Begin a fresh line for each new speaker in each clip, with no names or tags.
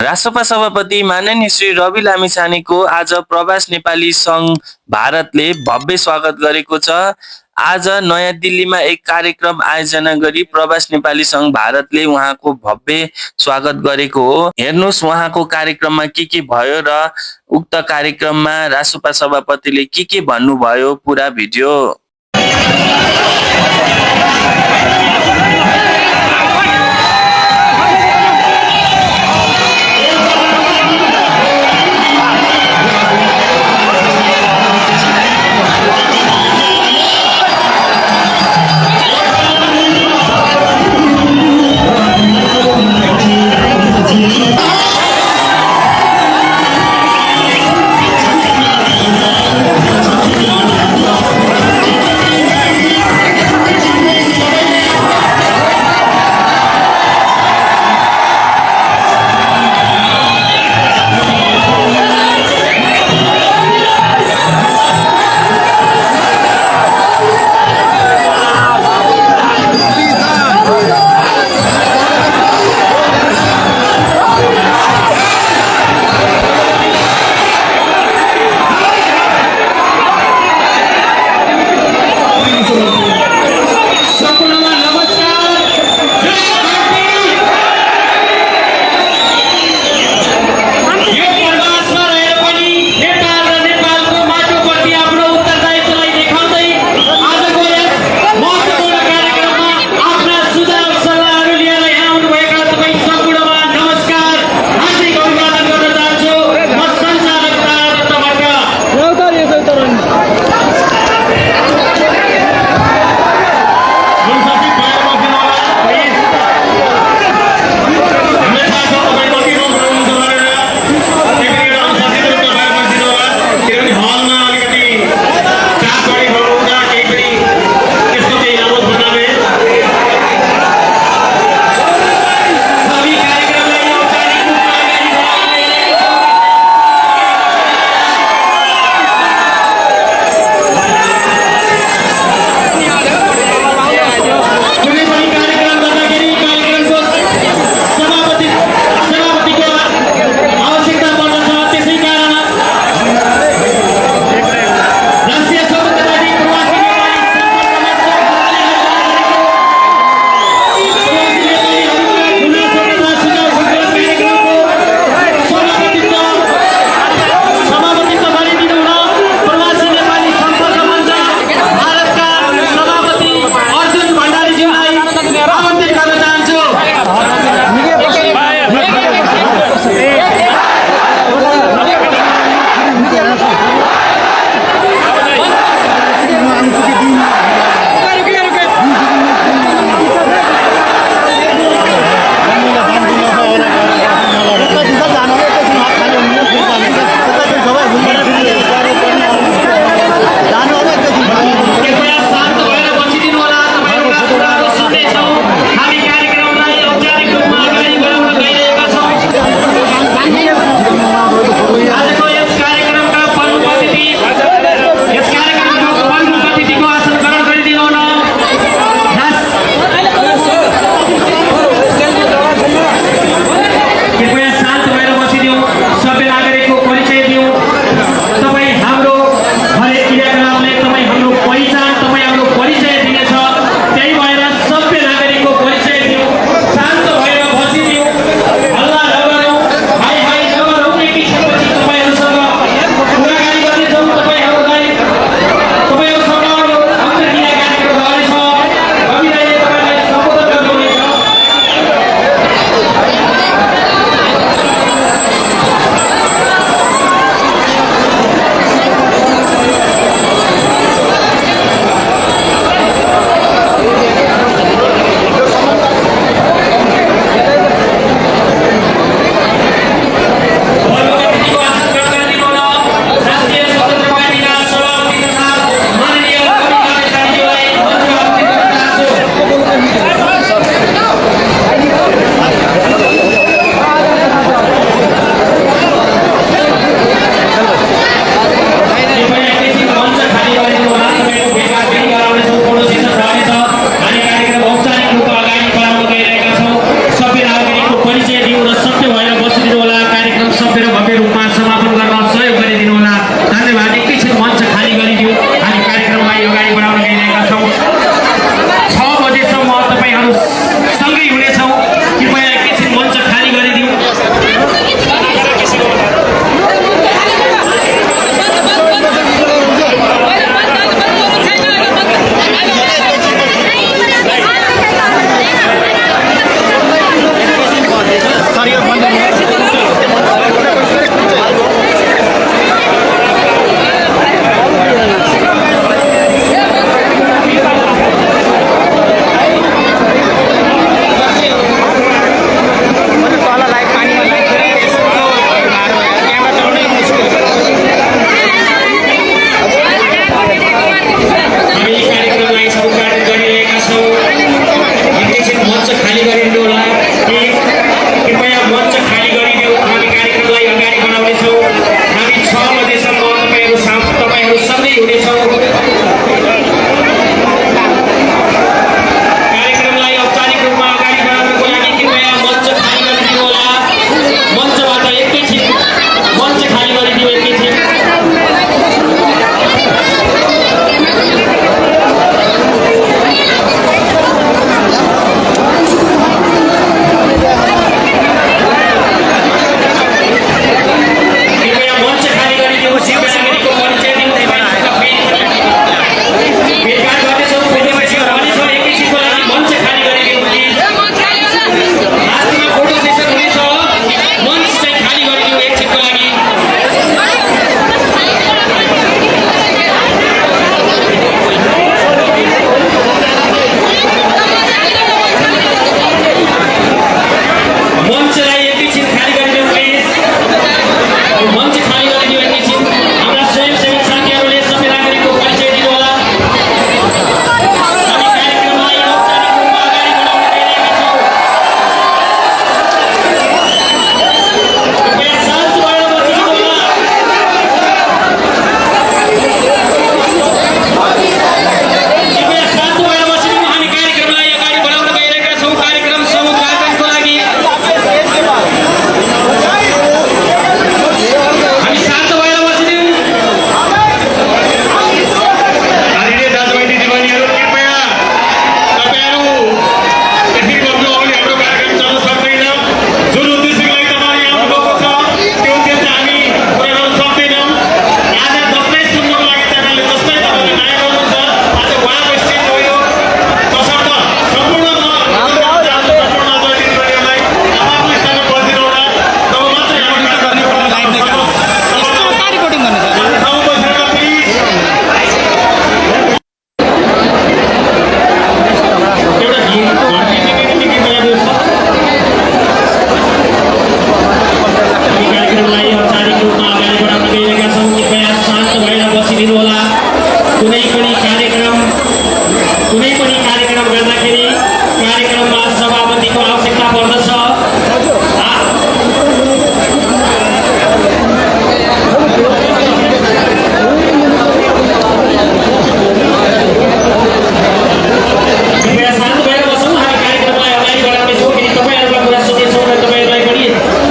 राष्ट्रपा सभापति माननीय श्री रवि लामिछानेको आज प्रवास नेपाली सङ्घ भारतले भव्य स्वागत गरेको छ। आज नयाँ दिल्लीमा एक कार्यक्रम आयोजना गरी प्रवास नेपाली सङ्घ भारतले उहाँको भव्य स्वागत गरेको हो। हेर्नुहोस् उहाँको कार्यक्रममा के भयो र उक्त कार्यक्रममा राष्ट्रपा सभापतिले के भन्नुभयो, पुरा भिडियो।
मञ्चबाट एकैछिन मञ्च खाली गरिदियो एकैछिन। कृपया मञ्च खाली गरिदियो। शिवसागरीको परिचय दिँदै भेटघाट गर्नेछौँ। फोटो सेसन हुनेछ एकैछिनको लागि मञ्च खाली गरिदिनु प्लिज। लास्टमा फोटो सेसन हुनेछ, मञ्च चाहिँ खाली गरिदिनु एकछिनको लागि। मञ्चलाई एकैछिन खाली गरिदिनु प्लिज। मञ्च खाली गरिदिनु एकैछिन। हाम्रा स्वयंसेवी साथीहरूले सबै नागरिकको परिचय दिनु होला। हामी कार्यक्रमलाई औपचारिक रूपमा अगाडि बढाउन गइरहेका छौँ। कृपया शान्त भएर बसिदिनु होला। कृपया शान्त भएर बसिदिनु। हामी कार्यक्रमलाई अगाडि बढाउन गइरहेका छौँ। कार्यक्रम समुद्घाटनको लागि हामी शान्त भएर बसिदिउँ।
आदरणीय दाजुभाइ दिदीबहिनीहरू, कृपया तपाईँहरू यसरी बस्नु हो भने हाम्रो कार्यक्रम चल्न सक्दैन। जुन उद्देश्यको लागि तपाईँहरू यहाँ आउनुभएको छ त्यो उद्देश्य हामी पुरा गर्न सक्दैनौँ। आज जसलाई सुन्नको लागि तपाईँहरूले जसलाई तपाईँहरूले माया गर्नुहुन्छ, आज उहाँको स्टेज हो यो। तसर्थ सम्पूर्ण दाजुभाइ दिदीबहिनीहरूलाई आफ्नो स्थानमा बसिदिनु होला। तब मात्रै हामी कार्यक्रम गर्न सक्छौँ। ठाउँ बसेर प्लिज। एउटा गीत निकै बजाइदिनुहोस् त। हामी कार्यक्रमलाई औपचारिक रूपमा अगाडि बढाउन गइरहेका छौँ। कृपया शान्त भएर बसिदिनु होला। कुनै पनि कार्यक्रम गर्दाखेरि कार्यक्रममा सभापतिको आवश्यकता पर्दछ। कृपया शान्त भएर बसौँ। हामी कार्यक्रमलाई अगाडि बढाउनेछौँ। फेरि तपाईँहरूलाई कुरा सोध्नेछौँ र तपाईँहरूलाई पनि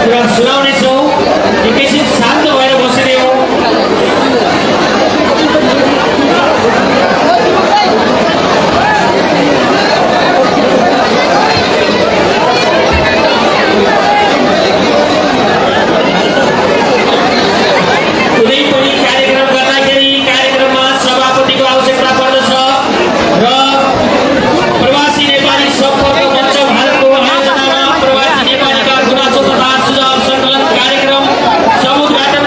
कुरा सुनाउनेछौँ। एकैछिन शान्त भएर बसिदिउँ। कुनै पनि कार्यक्रम गर्दाखेरि कार्यक्रममा सभापतिको आवश्यकता पर्दछ र प्रवासी नेपाली सम्पर्क मञ्च भारतको आयोजनामा प्रवासी नेपालीका गुनासो तथा सुझाव सङ्कलन कार्यक्रम समुद्घाटन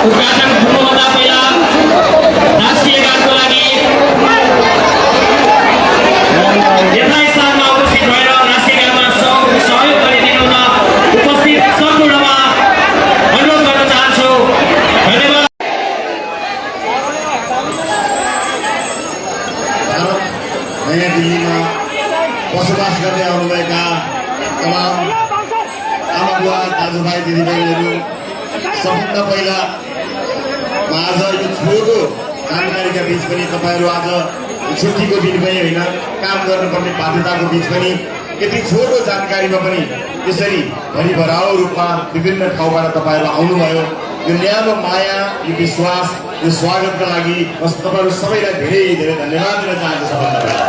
उद्घाटन हुनुभन्दा पहिला राष्ट्रिय गानको लागि यथास्थानमा उपस्थित भएर राष्ट्रिय गानमा सहयोग गरिदिनु हुन उपस्थित सम्पूर्णमा अनुरोध गर्न चाहन्छु। धन्यवाद।
नयाँ दिल्लीमा बसोबास गर्दै आउनुभएका तमाम आमा बुवा दाजुभाइ दिदीबहिनीहरू सबभन्दा पहिला आज यो छोटो जानकारीका बिच पनि तपाईँहरू आज छुट्टीको दिन पनि होइन, काम गर्नुपर्ने बाध्यताको बिच पनि यति छोटो जानकारीमा पनि यसरी भरिभराउ रूपमा विभिन्न ठाउँबाट तपाईँहरू आउनुभयो। यो न्यानो माया, यो विश्वास, यो स्वागतका लागि म तपाईँहरू सबैलाई धेरै धेरै धन्यवाद दिन चाहन्छु। सबभन्दा पहिला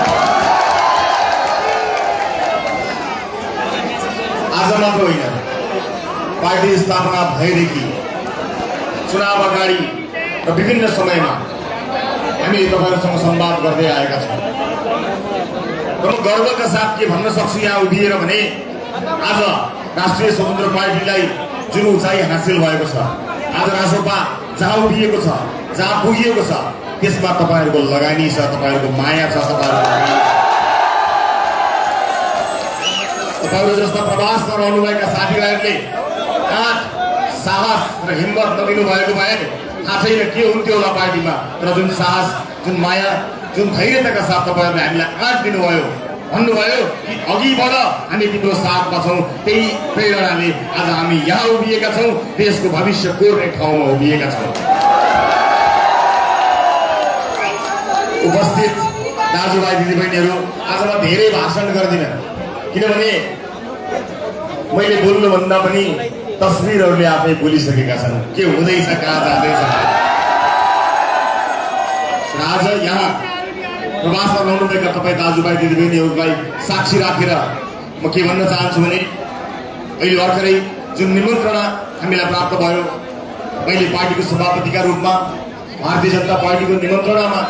आज मात्र होइन, पार्टी स्थापना भएदेखि चुनाव अगाडि र विभिन्न समयमा हामीले तपाईँहरूसँग संवाद गर्दै आएका छौँ र म गर्वका साथ के भन्न सक्छु यहाँ उभिएर भने आज राष्ट्रिय स्वतन्त्र पार्टीलाई जुन उचाइ हासिल भएको छ, आज रासोपा जहाँ उभिएको छ, जहाँ पुगिएको छ, त्यसमा तपाईँहरूको लगानी छ, तपाईँहरूको माया छ, तपाईँहरू जस्ता प्रवासमा रहनुभएका साथीभाइहरूले आँट, साहस र हिम्मत नदिनु भएको भए थाहा छैन के हुन्थ्यो होला पार्टीमा। तर जुन साहस, जुन माया, जुन धैर्यताका साथ तपाईँहरूले हामीलाई आँट दिनुभयो, भन्नुभयो कि अघि बढ, हामी तिम्रो साथमा छौँ, त्यही प्रेरणाले आज हामी यहाँ उभिएका छौँ, देशको भविष्य कोर्ने ठाउँमा उभिएका छौँ। उपस्थित दाजुभाइ दिदीबहिनीहरू, आज म धेरै भाषण गर्दिनँ किनभने मैले बोल्नुभन्दा पनि तस्बिरहरूले आफै बोलिसकेका छन् के हुँदैछ, कहाँ जाँदैछ। आज यहाँ प्रवासमा रहनुभएका तपाईँ दाजुभाइ दिदीबहिनीहरूलाई साक्षी राखेर म के भन्न चाहन्छु भने अहिले भर्खरै जुन निमन्त्रणा हामीलाई प्राप्त भयो, मैले पार्टीको सभापतिका रूपमा भारतीय जनता पार्टीको निमन्त्रणामा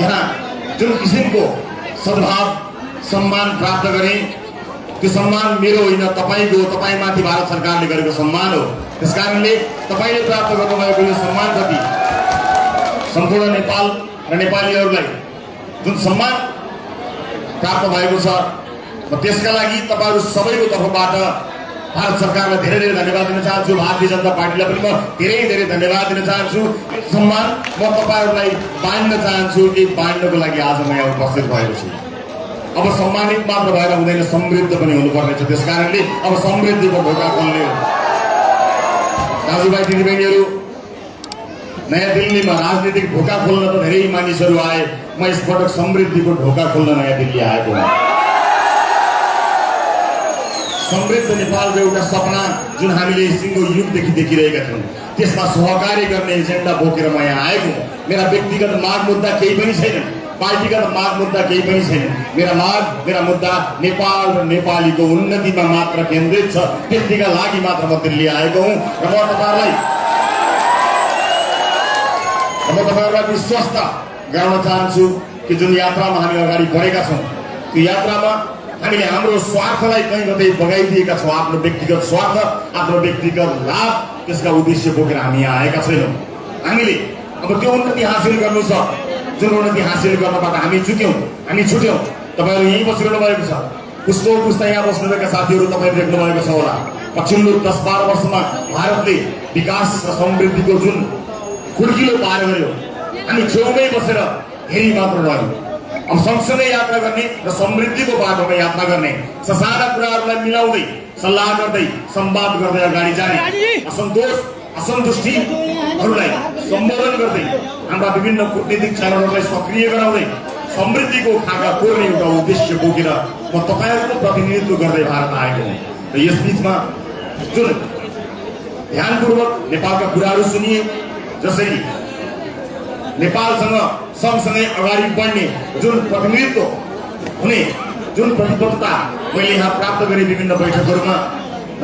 यहाँ जुन किसिमको सद्भाव सम्मान प्राप्त गरेँ, त्यो सम्मान मेरो होइन, तपाईँको, तपाईँमाथि भारत सरकारले गरेको सम्मान हो। त्यसकारणले तपाईँले प्राप्त गर्नुभएको यो सम्मानप्रति सम्पूर्ण नेपाल र नेपालीहरूलाई जुन सम्मान प्राप्त भएको छ, म त्यसका लागि तपाईँहरू सबैको तर्फबाट भारत सरकारलाई धेरै धेरै धन्यवाद दिन चाहन्छु। भारतीय जनता पार्टीलाई पनि म धेरै धेरै धन्यवाद दिन चाहन्छु। सम्मान म तपाईँहरूलाई बाँड्न चाहन्छु कि बाँड्नको लागि आज म यहाँ उपस्थित भएको छु। अब सम्मानित मात्र भएर हुँदैन, समृद्ध पनि हुनुपर्नेछ। त्यसकारणले अब समृद्धिको ढोका खोल्ने हो। दाजुभाइ दिदीबहिनीहरू, नयाँ दिल्लीमा राजनीतिक ढोका खोल्न त धेरै मानिसहरू आए, म यसपटक समृद्धिको ढोका खोल्न नयाँ दिल्ली आएको हुँ। समृद्ध नेपालको एउटा सपना जुन हामीले सिङ्गो युगदेखि देखिरहेका थियौँ, त्यसमा सहकार्य गर्ने एजेन्डा बोकेर म यहाँ आएको हुँ। मेरा व्यक्तिगत माग मुद्दा केही पनि छैन, पार्टीगत माग मुद्दा केही पनि छैन। मेरा माग, मेरा मुद्दा नेपाल र नेपालीको उन्नतिमा मात्र केन्द्रित छ। त्यतिका लागि मात्र म दिल्ली आएको हुँ र म तपाईँहरूलाई विश्वस्त गराउन चाहन्छु कि जुन यात्रामा हामी अगाडि बढेका छौँ, त्यो यात्रामा हामीले हाम्रो स्वार्थलाई कहीँ कतै बगाइदिएका छौँ। आफ्नो व्यक्तिगत स्वार्थ, आफ्नो व्यक्तिगत लाभ, त्यसका उद्देश्य बोकेर हामी यहाँ आएका छैनौँ। हामीले अब त्यो उन्नति हासिल गर्नु छ, जुन उन्नति हासिल गर्नबाट हामी चुक्यौँ, हामी छुट्यौँ। तपाईँहरू यहीँ बसिरहनु भएको छ, पुस्तो पुस्ता यहाँ बस्नुभएका साथीहरू तपाईँले देख्नु भएको छ होला। पछिल्लो 10-12 वर्षमा भारतले विकास र समृद्धिको जुन खुड्किलो पार गर्यो, हामी छेउमै बसेर हेरी मात्र रह्यौँ। अब सँगसँगै यात्रा गर्ने र समृद्धिको बाटोमा यात्रा गर्ने, ससाना कुराहरूलाई मिलाउँदै, सल्लाह गर्दै, संवाद गर्दै अगाडि जाने, असन्तोष असन्तुष्टिहरूलाई सम्बोधन गर्दै, हाम्रा विभिन्न कूटनीतिक च्यानलहरूलाई सक्रिय गराउँदै समृद्धिको खाका कोर्ने एउटा उद्देश्य बोकेर म तपाईँहरूको प्रतिनिधित्व गर्दै भारत आएको हुँ। र यस बिचमा जुन ध्यानपूर्वक नेपालका कुराहरू सुनिए, जसरी नेपालसँग सँगसँगै अगाडि बढ्ने जुन प्रतिनिधित्व हुने जुन प्रतिबद्धता मैले यहाँ प्राप्त गरेँ विभिन्न बैठकहरूमा,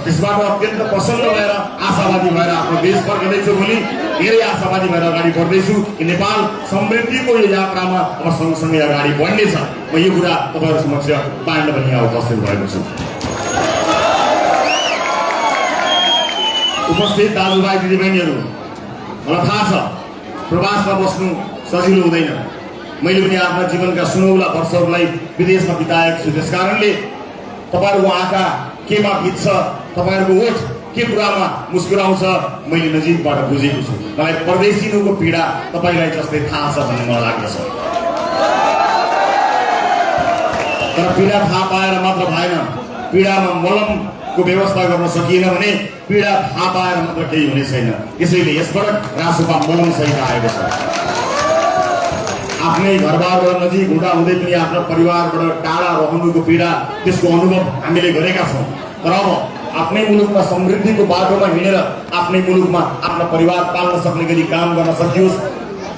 त्यसबाट अत्यन्त प्रसन्न भएर आशावादी भएर आफ्नो देश फर्कँदैछु। भोलि धेरै आशावादी भएर अगाडि बढ्दैछु कि नेपाल समृद्धिको यो यात्रामा अब सँगसँगै अगाडि बढ्नेछ। म यो कुरा तपाईँहरू समक्ष बाँड्न पनि यहाँ उपस्थित भएको छु। उपस्थित दाजुभाइ दिदीबहिनीहरू, मलाई थाहा छ प्रवासमा बस्नु सजिलो हुँदैन। मैले पनि आफ्ना जीवनका सुनौला वर्षहरूलाई विदेशमा बिताएको छु। त्यसकारणले तपाईँहरूको आँखा केमा भिज्छ, तपाईँहरूको ओठ के कुरामा मुस्कुराउँछ मैले नजिकबाट बुझेको छु। मलाई परदेशिनुको पीडा तपाईँलाई जस्तै थाहा छ भन्ने मलाई लाग्दछ। तर पीडा थाहा पाएर मात्र भएन, पीडामा मलमको व्यवस्था गर्न सकिएन भने पीडा थाहा पाएर मात्र केही हुने छैन। त्यसैले यसबाट रासोपा मलम सहित आएको छ। आफ्नै घरबारबाट नजिक हुँदा हुँदै पनि आफ्ना परिवारबाट टाढा रहनुको पीडा, त्यसको अनुभव हामीले गरेका छौँ। तर अब आफ्नै मुलुकमा समृद्धिको बाटोमा हिँडेर आफ्नै मुलुकमा आफ्ना परिवार पाल्न सक्ने गरी काम गर्न सकियोस्,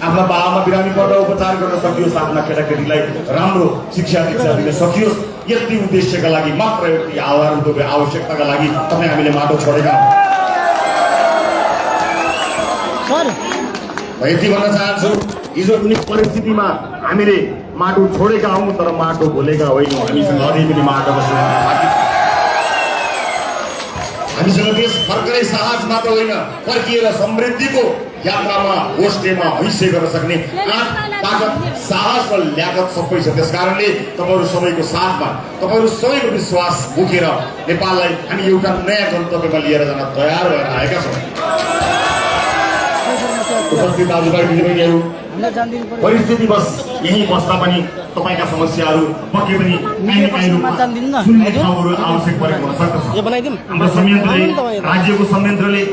आफ्ना बाबामा बिरामीबाट उपचार गर्न सकियोस्, आफ्ना केटाकेटीलाई राम्रो शिक्षा दीक्षा दिन सकियोस्, यति उद्देश्यका लागि मात्र, यति आवश्यकताका लागि तपाईँ हामीले माटो छोडेका हौँ। यति भन्न चाहन्छु, हिजो कुनै परिस्थितिमा हामीले माटो छोडेका हौँ तर माटो भोलेका होइनौँ। हामीसँग अझै पनि माटोको हामीसँग देश फर्करै साहस मात्र होइन, फर्किएर समृद्धिको यात्रामा होस्टेमा हैसे गर्न सक्ने आँट, ताकत, साहस र ल्याकत सबै छ। त्यसकारणले तपाईँहरू सबैको साथमा, तपाईँहरू सबैको विश्वास बोकेर नेपाललाई हामी एउटा नयाँ गन्तव्यमा लिएर जान तयार भएर आएका छौँ। उपस्थित दाजुभाइ दिदीबहिनीहरू, परिस्थिति बस यही बस्दा पनि तपाईँका समस्याहरू पक्कै पनि काहीँ काहीँ रूपमा सुन्ने ठाउँहरू आवश्यक परेको हुन सक्दछ। हाम्रो संयन्त्रले, राज्यको संयन्त्रले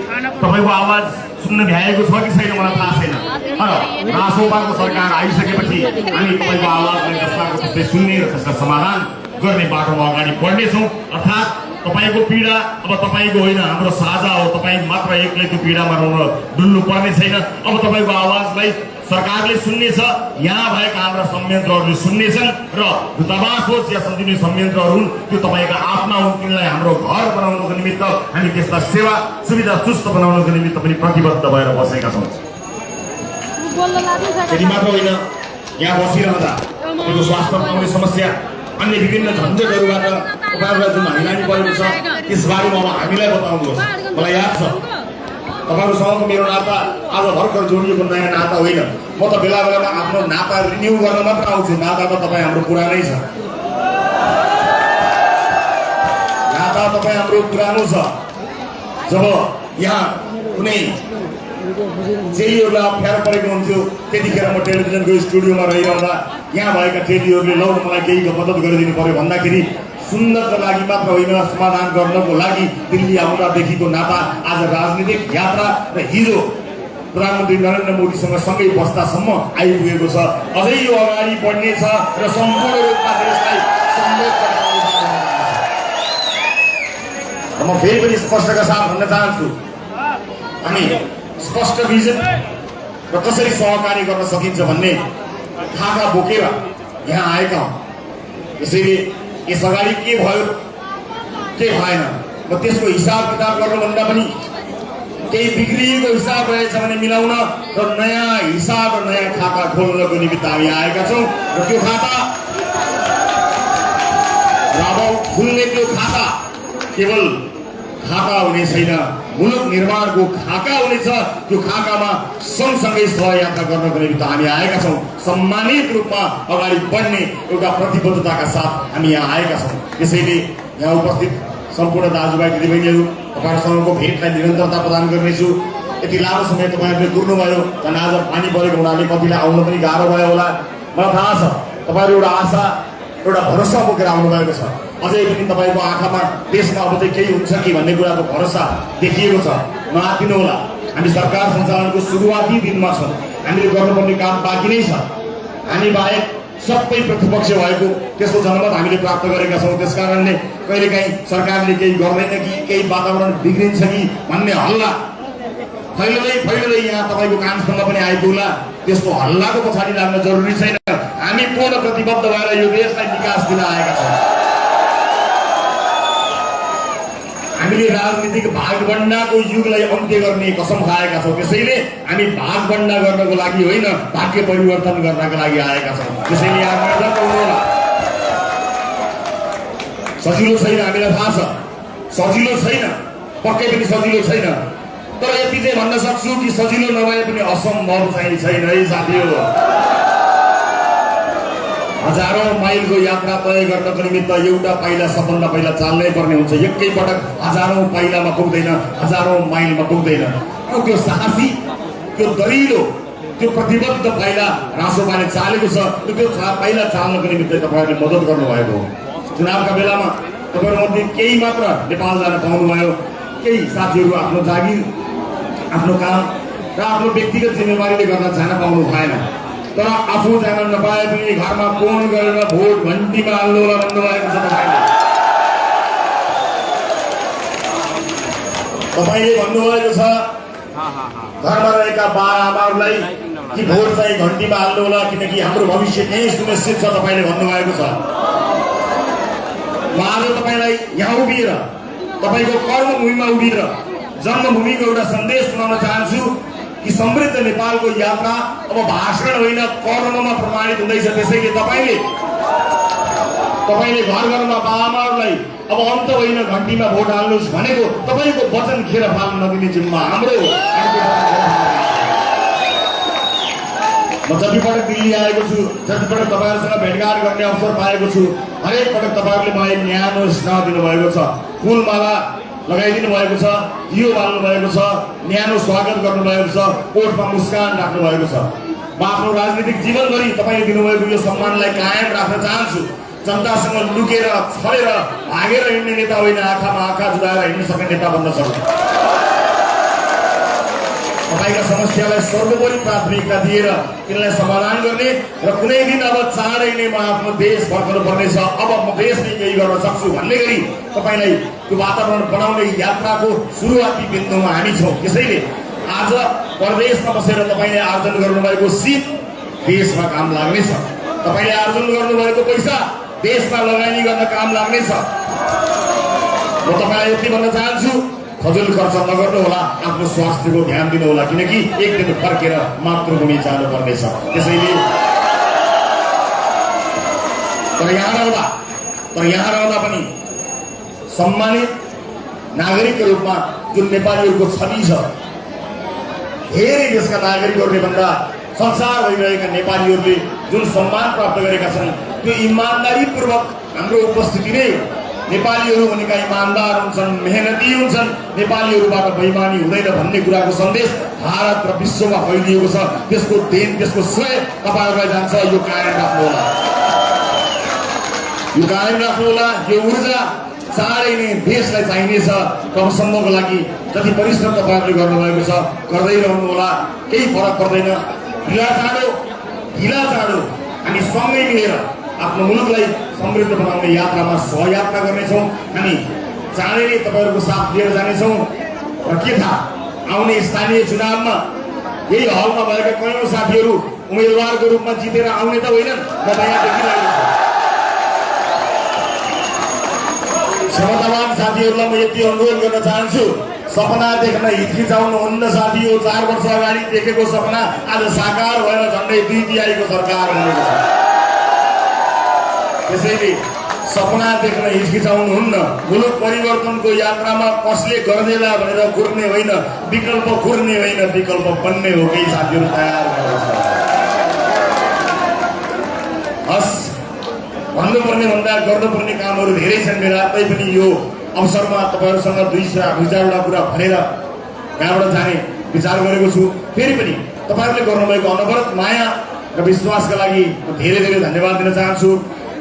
तपाईँको आवाज सुन्न भ्याएको छ कि छैन मलाई थाहा छैन। तर रासोपाको सरकार आइसकेपछि हामी तपाईँको आवाजलाई जस्ताको त्यस्तै सुन्ने र त्यसका समाधान गर्ने बाटोमा अगाडि बढ्नेछौँ। अर्थात् तपाईँको पीडा अब तपाईँको होइन, हाम्रो साझा हो। तपाईँ मात्र एक्लै त्यो पीडामा डुल्नु पर्ने छैन। अब तपाईँको आवाजलाई सरकारले सुन्नेछ, यहाँ भएका हाम्रा संयन्त्रहरूले सुन्नेछन् र दूतावास होस् या सञ्जीवनी संयन्त्रहरू हुन्, त्यो तपाईँका आफ्ना हुन्। तिनलाई हाम्रो घर बनाउनुको निमित्त हामी त्यसलाई सेवा सुविधा चुस्त बनाउनुको निमित्त पनि प्रतिबद्ध भएर बसेका छौँ। त्यति मात्र होइन, यहाँ बसिरहँदा तपाईँको स्वास्थ्य पाउने समस्या, अन्य विभिन्न झन्झटहरूबाट तपाईँहरूलाई जुन हैरानी परेको छ त्यसबारेमा अब हामीलाई बताउनुहोस्। मलाई याद छ तपाईँहरूसँगको मेरो नाता आज भर्खर जोडिएको नयाँ नाता होइन। म त बेला बेलामा आफ्नो नाता रिन्यू गर्न मात्र आउँछु। नाता त तपाईँ हाम्रो पुरानै छ, नाता तपाईँ हाम्रो पुरानो छ। जब यहाँ कुनै चेलीहरूलाई अप्ठ्यारो परेको हुन्थ्यो त्यतिखेर म टेलिभिजनको स्टुडियोमा रहिरहँदा यहाँ भएका चेलीहरूले लौ मलाई केही मद्दत गरिदिनु पर्यो भन्दाखेरि सुन्नका लागि मात्र होइन, समाधान गर्नको लागि दिल्ली आउँदादेखिको नाता आज राजनीतिक यात्रा र हिजो प्रधानमन्त्री नरेन्द्र मोदीसँग सँगै बस्दासम्म आइपुगेको छ। अझै यो अगाडि बढ्नेछ र सम्पूर्ण रूपमा देशलाई सम्बोध गर्न। म फेरि पनि स्पष्टका साथ भन्न चाहन्छु, हामी स्पष्ट भिजन र कसरी सहकारी गर्न सकिन्छ भन्ने खाका बोकेर यहाँ आएका हौँ। त्यसैले यस अगाडि के भयो के भएन म त्यसको हिसाब किताब गर्नुभन्दा पनि केही बिग्रिएको हिसाब रहेछ भने मिलाउन र नयाँ हिसाब र नयाँ खाता खोल्नको निमित्त हामी आएका छौँ। र त्यो खाता र अब खुल्ने त्यो खाता केवल खाका हुने छैन, मुलुक निर्माणको खाका हुनेछ। त्यो खाकामा सँगसँगै सहयात्रा गर्नको निमित्त हामी आएका छौँ। सम्मानित रूपमा अगाडि बढ्ने एउटा प्रतिबद्धताका साथ हामी यहाँ आएका छौँ। त्यसैले यहाँ उपस्थित सम्पूर्ण दाजुभाइ दिदीबहिनीहरू, तपाईँहरूसँगको भेटलाई निरन्तरता प्रदान गर्नेछु। यति लामो समय तपाईँहरूले कुर्नुभयो, झन् आज पानी परेको हुनाले कतिलाई आउन पनि गाह्रो भयो होला। मलाई थाहा छ तपाईँहरू एउटा आशा एउटा भरोसा बोकेर आउनुभएको छ। अझै पनि तपाईँको आँखामा देशमा अब चाहिँ केही हुन्छ कि भन्ने कुराको भरोसा देखिएको छ। नआत्तिनु होला, हामी सरकार सञ्चालनको सुरुवाती दिनमा छौँ। हामीले गर्नुपर्ने काम बाँकी नै छ। हामी बाहेक सबै प्रतिपक्ष भएको त्यसको जनमत हामीले प्राप्त गरेका छौँ। त्यसकारणले कहिलेकाहीँ सरकारले केही गर्दैन कि केही वातावरण बिग्रिन्छ कि भन्ने हल्ला फैलिँदै यहाँ तपाईँको कानसम्म पनि आइपुग्ला। त्यस्तो हल्लाको पछाडि लाग्न जरुरी छैन। हामी पूर्ण प्रतिबद्ध भएर यो देशलाई विकास दिन आएका छौँ। हामीले राजनीतिक भागभण्डाको युगलाई अन्त्य गर्ने कसम खाएका छौँ। त्यसैले हामी भागभण्डा गर्नको लागि होइन, भाग्य परिवर्तन गर्नका लागि आएका छौँ। त्यसैले यहाँ निर्धक्क हुनुहोला। सजिलो छैन, हामीलाई थाहा छ। सजिलो छैन, पक्कै पनि सजिलो छैन। तर यति चाहिँ भन्न सक्छु कि सजिलो नभए पनि असम्भव चाहिँ छैन है साथीहरू। हजारौं माइलको यात्रा तय गर्नको निमित्त एउटा पाइला सबभन्दा पहिला चाल्नै पर्ने हुन्छ। एकै पटक हजारौं पाइलामा पुग्दैन, हजारौं माइलमा पुग्दैन। त्यो साहसी, त्यो दरिलो, त्यो प्रतिबद्ध पाइला रासोपाले चालेको छ। त्यो पाइला चाल्नको निमित्त तपाईँहरूले मद्दत गर्नुभएको हो। चुनावका बेलामा तपाईँहरूमध्ये केही मात्र नेपाल जान पाउनुभयो, केही साथीहरू आफ्नो जागिर, आफ्नो काम र आफ्नो व्यक्तिगत जिम्मेवारीले गर्दा जान पाउनु भएन। तर आफू जान नपाए पनि घरमा फोन गरेर भोट घन्टीमा हाल्नु होला भन्नुभएको छ। तपाईँले भन्नुभएको छ घरमा रहेका बाआमाहरूलाई कि भोट चाहिँ घन्टीमा हाल्नु होला, किनकि हाम्रो भविष्य त्यही सुनिश्चित छ तपाईँले भन्नुभएको छ। म आज तपाईँलाई यहाँ उभिएर, तपाईँको कर्मभूमिमा उभिएर जन्मभूमिको एउटा सन्देश सुनाउन चाहन्छु कि समृद्ध नेपालको यात्रा अब भाषण होइन कर्ममा प्रमाणित हुँदैछ। त्यसैले तपाईँले घर घरमा बाआमाहरूलाई अब अन्त होइन घन्टीमा भोट हाल्नुहोस् भनेको तपाईँको वचन खेर फाल्न नदिने जिम्मा हाम्रो। म जतिपटक दिल्ली आएको छु, जतिपटक तपाईँहरूसँग भेटघाट गर्ने अवसर पाएको छु, हरेक पटक तपाईँहरूले मलाई न्यानो स्नेह दिनुभएको छ, फुलमाला लगाइदिनु भएको छ, दियो बाल्नु भएको छ, न्यानो स्वागत गर्नुभएको छ, ओठमा मुस्कान राख्नु भएको छ। म आफ्नो राजनीतिक जीवनभरि तपाईँले दिनुभएको यो सम्मानलाई कायम राख्न चाहन्छु। जनतासँग लुकेर छलेर भागेर हिँड्ने नेता होइन, आँखामा आँखा जुदाएर हिँड्न सक्ने नेता बन्न सक्छ। तपाईँका समस्यालाई सर्वोपरि प्राथमिकता दिएर तिनलाई समाधान गर्ने र कुनै दिन अब चाँडै नै म आफ्नो देश फर्कनु पर्नेछ, अब म देश नै केही गर्न सक्छु भन्ने गरी तपाईँलाई त्यो वातावरण बनाउने यात्राको सुरुवाती बिन्दुमा हामी छौँ। त्यसैले आज परदेशमा बसेर तपाईँले आर्जन गर्नुभएको सिप देशमा काम लाग्नेछ। तपाईँले आर्जन गर्नुभएको पैसा देशमा लगानी गर्न काम लाग्नेछ। म तपाईँलाई यति भन्न चाहन्छु, फजुल खर्च नगर्नु होला, आफ्नो स्वास्थ्यको ध्यान दिनु होला, किनकि एक दिन फर्केर मातृभूमि जानु पर्नेछ। त्यसैले तर यहाँ रहँदा पनि सम्मानित नागरिकको रूपमा जुन नेपालीहरूको छवि छ, धेरै देशका नागरिकहरूले भन्दा संसार भइरहेका नेपालीहरूले जुन सम्मान प्राप्त गरेका छन् त्यो इमान्दारीपूर्वक हाम्रो उपस्थिति नै हो। नेपालीहरू भनेका इमान्दार हुन्छन्, मेहनती हुन्छन्, नेपालीहरूबाट बेइमानी हुँदैन भन्ने कुराको सन्देश भारत र विश्वमा फैलिएको छ। त्यसको देन, त्यसको श्रेय तपाईँहरूलाई जान्छ। यो कायम राख्नु होला, यो कायम राख्नु होला। यो ऊर्जा चाँडै नै देशलाई चाहिनेछ। तबसम्मको लागि जति परिश्रम तपाईँहरूले गर्नुभएको छ गर्दै रहनु होला, केही फरक पर्दैन। ढिला चाँडो हामी सँगै मिलेर आफ्नो मुलुकलाई समृद्ध बनाउने यात्रामा सहयात्रा गर्नेछौँ। हामी चाँडै नै तपाईँहरूको साथ लिएर जानेछौँ। र के थाहा, आउने स्थानीय चुनावमा यही हलमा भएका कयौँ साथीहरू उम्मेदवारको रूपमा जितेर आउने त होइनन्। म त यहाँ देखिरहेको छु। क्षमतावान साथीहरूलाई म यति अनुरोध गर्न चाहन्छु, सपना देख्न हिचकिचाउनुहुन्न साथी। 4 वर्ष अगाडि देखेको सपना आज साकार भएर झन्डै 2/3 को सरकार बनेको छ। त्यसैले सपना देख्न हिचकिचाउनुहुन्न। मुलुक परिवर्तनको यात्रामा कसले गर्देला भनेर कुर्ने होइन, विकल्प कुर्ने होइन, विकल्प बन्ने हो। केही साथीहरू तयार गर्नुहुन्छ। हस्, भन्नुपर्ने भन्दा गर्नुपर्ने कामहरू धेरै छन् मेरा। तैपनि यो अवसरमा तपाईँहरूसँग 2-4वटा कुरा भनेर यहाँबाट जाने विचार गरेको छु। फेरि पनि तपाईँहरूले गर्नुभएको अनवरत माया र विश्वासका लागि म धेरै धेरै धन्यवाद दिन चाहन्छु।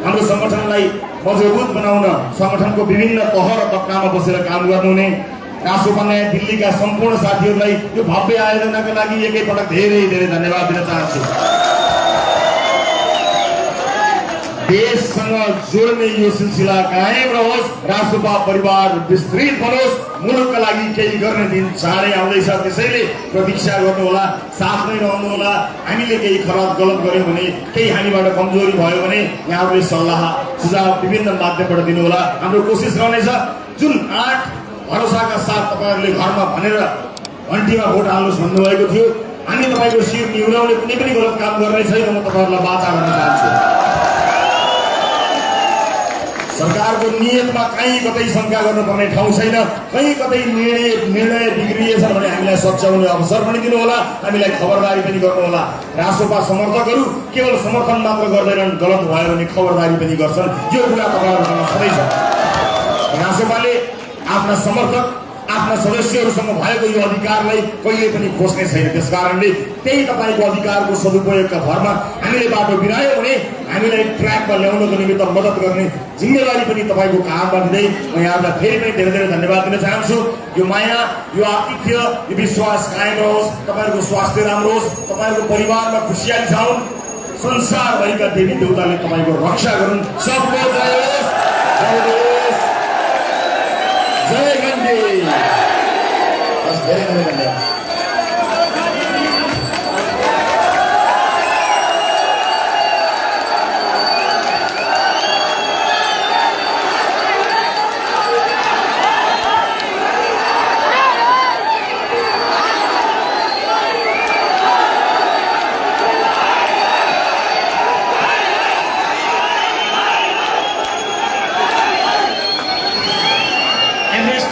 हाम्रो सङ्गठनलाई मजबुत बनाउन सङ्गठनको विभिन्न तह र तबकामा बसेर काम गर्नुहुने रासोपा नयाँ दिल्लीका सम्पूर्ण साथीहरूलाई यो भव्य आयोजनाका लागि एकैपटक धेरै धेरै धन्यवाद दिन चाहन्छु। देशसँग जोड्ने यो सिलसिला कायम रहोस्, रासोपा परिवार विस्तृत बनोस्, मुलुकका लागि केही गर्ने दिन चाँडै आउँदैछ। त्यसैले प्रतीक्षा गर्नुहोला, साथ नै रहनुहोला। हामीले केही खराब गलत गर्यौँ भने, केही हामीबाट कमजोरी भयो भने यहाँहरूले सल्लाह सुझाव विभिन्न माध्यमबाट दिनुहोला। हाम्रो कोसिस रहनेछ जुन 8 भरोसाका साथ तपाईँहरूले घरमा भनेर घन्टीमा भोट हाल्नुहोस् भन्नुभएको थियो, हामी तपाईँको शिर निहुराउने कुनै पनि गलत काम गर्ने छैन। म तपाईँहरूलाई वाचा गर्न चाहन्छु। सरकारको नियतमा कहीँ कतै शङ्का गर्नुपर्ने ठाउँ छैन, कहीँ कतै निर्णय बिग्रिएछ भने हामीलाई सच्याउने अवसर पनि दिनुहोला, हामीलाई खबरदारी पनि गर्नुहोला। रासोपा समर्थकहरू केवल समर्थन मात्र गर्दैनन्, गलत भयो भने खबरदारी पनि गर्छन्। यो कुरा तपाईँहरूसँग सधैँ छ। रासोपाले आफ्ना समर्थक आफ्ना सदस्यहरूसँग भएको यो अधिकारलाई कहिले पनि खोज्ने छैन। त्यसकारणले त्यही तपाईँको अधिकारको सदुपयोगका भरमा हामीले बाटो बिरायो भने हामीलाई ट्र्याकमा ल्याउनको निमित्त मद्दत गर्ने जिम्मेवारी पनि तपाईँको काममा दिँदै म यहाँलाई फेरि पनि धेरै धेरै धन्यवाद दिन चाहन्छु। यो माया, यो आतिथ्य, यो विश्वास कायम रहोस्, तपाईँहरूको स्वास्थ्य राम्रो होस्, तपाईँहरूको परिवारमा खुसियाली छाउन्, संसारभरिका देवी देवताले तपाईँको रक्षा गरून्। सबको जय होस्, जय देश, जय गण्डे। बस धेरै धेरै धन्यवाद।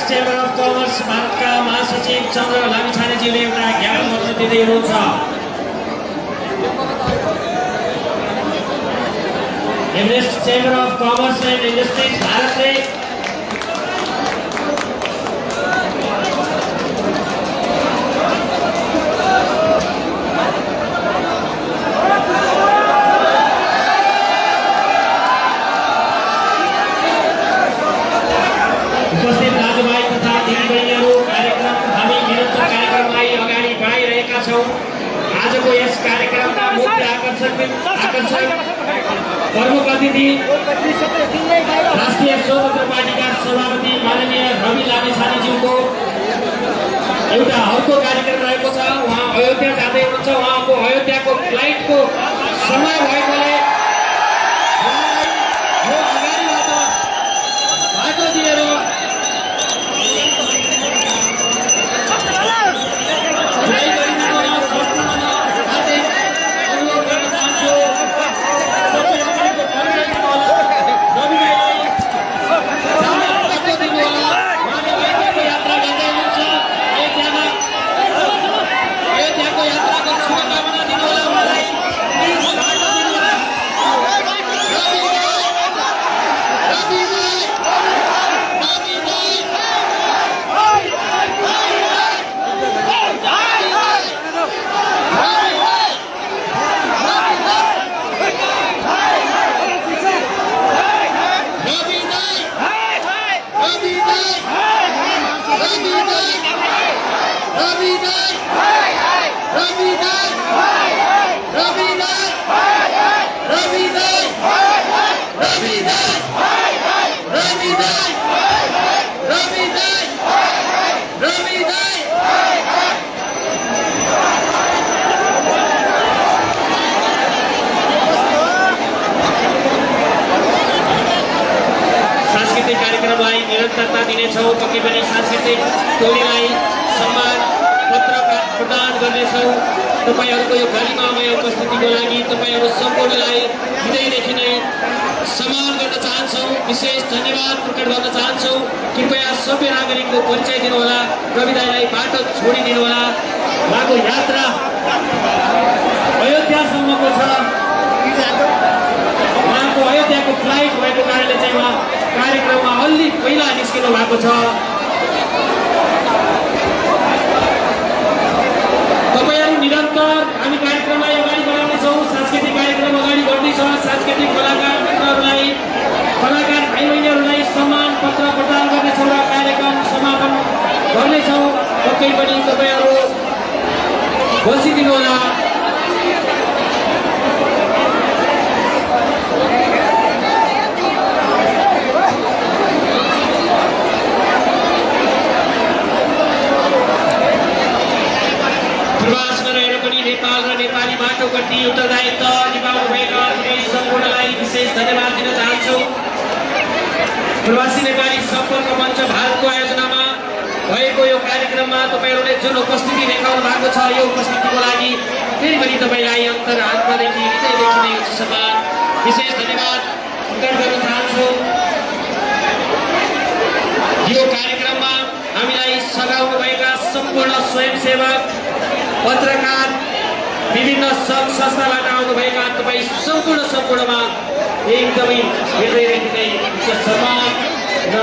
चेम्बर अफ कमर्स भारतका महासचिव चन्द्र लामिछानेजीले एउटा ज्ञापन पत्र दिँदै हुनुहुन्छ। Everest chamber of commerce and industries भारतले उपस्थित दाजुभाइ तथा दिदीबहिनीहरू, कार्यक्रम हामी निरन्तर कार्यक्रमलाई अगाडि बढाइरहेका छौँ। आजको यस कार्यक्रमका मुख्य आकर्षक प्रमुख अतिथि राष्ट्रिय स्वतन्त्र पार्टीका सभापति माननीय रवि लामिछानेज्यूको एउटा अर्को कार्यक्रम रहेको छ। उहाँ अयोध्या जाँदै हुनुहुन्छ। उहाँको अयोध्याको फ्लाइटको समय भएकोले बाटो दिएर सांस्कृतिक कार्यक्रमलाई निरन्तरता दिनेछौँ। पक्कै पनि सांस्कृतिक टोलीलाई सम्मान पत्र प्रदान गर्नेछौँ। तपाईँहरूको यो गरिमामय उपस्थितिको लागि तपाईँहरू सम्पूर्णलाई हृदयदेखि नै सम्मान गर्न चाहन्छौँ। विशेष धन्यवाद प्रकट गर्न चाहन्छौँ। कृपया सबै नागरिकको परिचय दिनुहोला, रविदाईलाई बाटो छोडिदिनुहोला। उहाँको यात्रा अयोध्यासम्मको छ। उहाँको अयोध्याको फ्लाइट भएको कारणले चाहिँ उहाँ कार्यक्रममा अलि पहिला निस्किनु भएको छ। तपाईँहरू निरन्तर हामी कार्यक्रमलाई अगाडि बढाउनेछौँ। सांस्कृतिक कार्यक्रम अगाडि बढ्दैछ। सांस्कृतिक कलाकार मित्रहरूलाई, कलाकार भाइ बहिनीहरूलाई सम्मान पत्र प्रदान गर्नेछौँ र कार्यक्रम समापन गर्नेछौँ। पक्कै पनि तपाईँहरू बसिदिनुहोला। प्रवासमा रहेर पनि नेपाल र नेपाली बाटो गति उत्तरदायित्व निभाउनुभएका सम्पूर्णलाई विशेष धन्यवाद दिन चाहन्छौँ। प्रवासी नेपाली सम्पर्क मञ्च भारतको आयोजनामा भएको यो कार्यक्रममा तपाईँहरूले जुन उपस्थिति देखाउनु भएको छ, यो उपस्थितिको लागि फेरि पनि तपाईँलाई अन्तरात्मादेखि हृदयदेखि नै सम्मान विशेष धन्यवाद प्रकट गर्न चाहन्छु। कार्यक्रमलाई सघाउनुभएका सम्पूर्ण स्वयंसेवक, पत्रकार, विभिन्न सङ्घ संस्थाबाट आउनुभएका तपाईँ सम्पूर्णमा एकदमै हृदयदेखि नै सम्मान र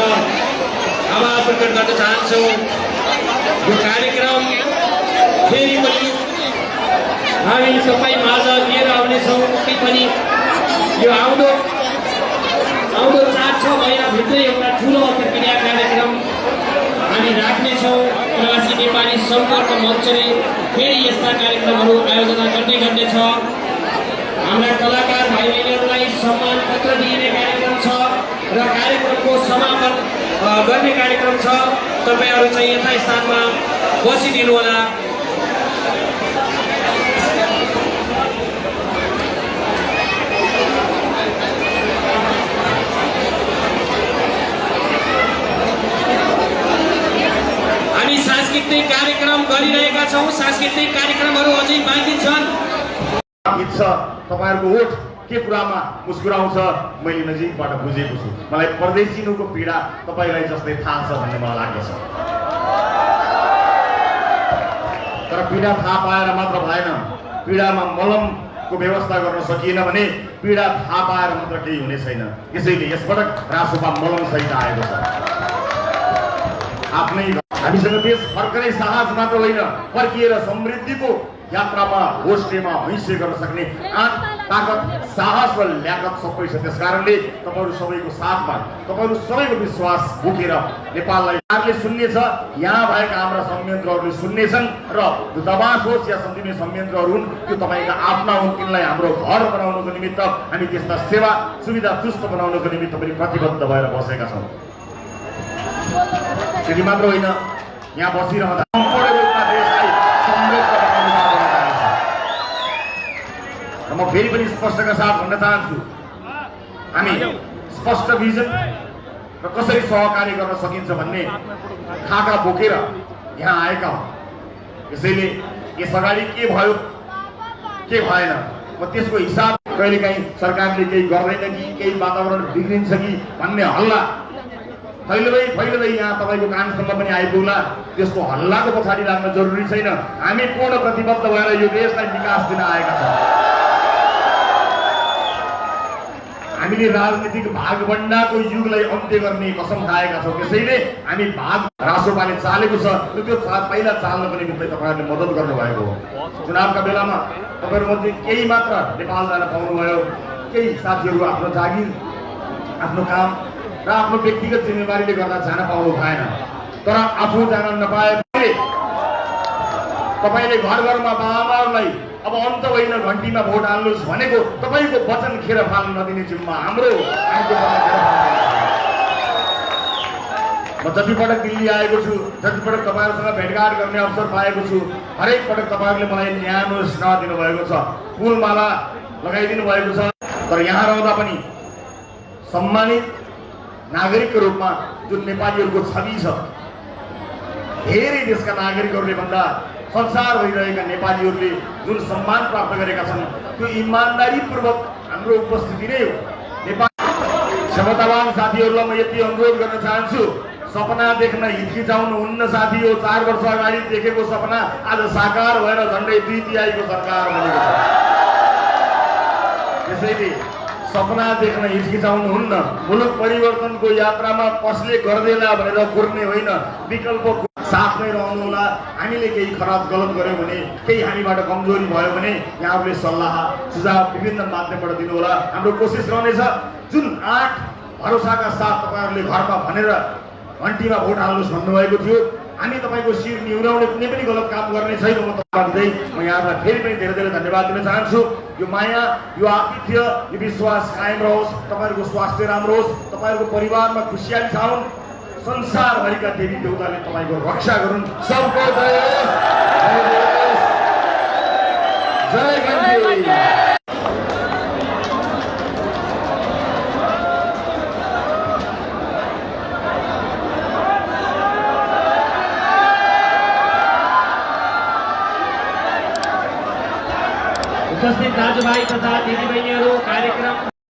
आभार प्रकट गर्न चाहन्छु। यो कार्यक्रम फेरि पनि हामी तपाईँ माझ लिएर आउनेछौँ। पनि यो आउँदो 4-6 महिनाभित्रै एउटा ठुलो अन्तर्क्रिया कार्यक्रम हामी राख्नेछौँ। प्रवासी नेपाली सम्पर्क मञ्चले फेरि यस्ता कार्यक्रमहरू आयोजना गर्नेछ। हाम्रा कलाकार भाइ बहिनीहरूलाई सम्मान पत्र दिइने कार्यक्रम छ र कार्यक्रमको समापन गर्ने कार्यक्रम छ। तपाईँहरू चाहिँ यथा स्थानमा बसिदिनु होला। हामी सांस्कृतिक कार्यक्रम गरिरहेका छौँ। सांस्कृतिक कार्यक्रमहरू अझै बाँकी छन्।
तपाईँहरूको ओठ के कुरामा मुस्कुराउँछ मैले नजिकबाट बुझेको छु। मलाई परदेशिनुको पीडा तपाईँलाई जस्तै थाहा छ भन्ने मलाई लाग्दछ। तर पीडा थाहा पाएर मात्र भएन, पीडामा मलमको व्यवस्था गर्न सकिएन भने पीडा थाहा पाएर मात्र केही हुने छैन। त्यसैले यसपटक रासोपा मलम सहित आएको छ। आफ्नै हामीसँग देश फर्कने साहस मात्र होइन, फर्किएर समृद्धिको यात्रामा होस्टेमा हैसियत गर्न सक्ने आँट, ताकत, साहस र ल्याकत सबै छ। त्यसकारणले तपाईँहरू सबैको साथमा, तपाईँहरू सबैको विश्वास बोकेर नेपाललाई सुन्नेछ। यहाँ भएका हाम्रा संयन्त्रहरूले सुन्नेछन् र दूतावास होस् या सन्धिने संयन्त्रहरू हुन्, त्यो तपाईँका आफ्ना हुन्। तिनलाई हाम्रो घर बनाउनको निमित्त हामी त्यस्ता सेवा सुविधा चुस्त बनाउनको निमित्त पनि प्रतिबद्ध भएर बसेका छौँ। त्यति मात्र होइन, यहाँ बसिरहँदा सम्पूर्ण रूपमा देशलाई समृद्ध बनाउने बाटोमा जानेछ। र म फेरि पनि स्पष्टका साथ भन्न चाहन्छु, हामी स्पष्ट भिजन र कसरी सहकार्य गर्न सकिन्छ भन्ने खाका बोकेर यहाँ आएका हौँ। त्यसैले यस अगाडि के भयो के भएन म त्यसको हिसाब कहिलेकाहीँ सरकारले केही गर्दैन कि केही वातावरण बिग्रिन्छ कि भन्ने हल्ला फैलदै यहाँ तपाईँको कानसम्म पनि आइपुग्ला। त्यसको हल्लाको पछाडि लाग्न जरुरी छैन। हामी पूर्ण प्रतिबद्ध भएर यो देशलाई विकास दिन आएका छौँ। हामीले राजनीतिक भागभण्डाको युगलाई अन्त्य गर्ने कसम खाएका छौँ। त्यसैले हामी भाग रासोपाले चालेको छ र त्यो पहिला चाल्नको निमित्त तपाईँहरूले मद्दत गर्नुभएको हो। चुनावका बेलामा तपाईँहरूमध्ये केही मात्र नेपाल जान पाउनुभयो। केही साथीहरू आफ्नो जागिर, आफ्नो काम र आफ्नो व्यक्तिगत जिम्मेवारीले गर्दा जान पाउनु भएन। तर आफू जान नपाए तपाईँले घर घरमा बाबाहरूलाई अब अन्त होइन घन्टीमा भोट हाल्नुहोस् भनेको तपाईँको वचन खेर फाल्न नदिने जिम्मा हाम्रो। म जतिपटक दिल्ली आएको छु, जतिपटक तपाईँहरूसँग भेटघाट गर्ने अवसर पाएको छु, हरेक पटक तपाईँहरूले मलाई न्यानो स्नेह दिनुभएको छ, फुलमाला लगाइदिनु भएको छ। तर यहाँ रहँदा पनि सम्मानित नागरिकको रूपमा जुन नेपालीहरूको छवि छ, धेरै देशका नागरिकहरूले भन्दा संसार भइरहेका नेपालीहरूले जुन सम्मान प्राप्त गरेका छन्, त्यो इमान्दारीपूर्वक हाम्रो उपस्थिति नै हो। नेपाल क्षमतावान साथीहरूलाई म यति अनुरोध गर्न चाहन्छु, सपना देख्न हिचकिचाउनुहुन्न साथी हो। 4 वर्ष अगाडि देखेको सपना आज साकार भएर झन्डै 2/3 सरकार बनेको छ। त्यसैले सपना देख्न हिचकिचाउनुहुन्न। मुलुक परिवर्तनको यात्रामा कसले गर्दैला भनेर कुर्ने होइन, विकल्प साथमै रहनुहोला। हामीले केही खराब गलत गर्यौँ भने, केही हामीबाट कमजोरी भयो भने यहाँहरूले सल्लाह सुझाव विभिन्न माध्यमबाट दिनुहोला। हाम्रो कोसिस रहनेछ जुन आँट भरोसाका साथ तपाईँहरूले घरमा भनेर घन्टीमा भोट हाल्नुहोस् भन्नुभएको थियो, हामी तपाईँको शिर निहुराउने कुनै पनि गलत काम गर्ने छैन। म यहाँलाई फेरि पनि धेरै धेरै धन्यवाद दिन चाहन्छु। यो माया, यो आतिथ्य, यो विश्वास कायम रहोस्। तपाईँहरूको स्वास्थ्य राम्रो होस्, तपाईँहरूको परिवारमा खुसियाली छाउन्, संसारभरिका देवी देवताले तपाईँको रक्षा गरून्। सबको जय होस्, जय गण्डकी।
उपस्थित दाजुभाइ तथा दिदीबहिनीहरू, कार्यक्रम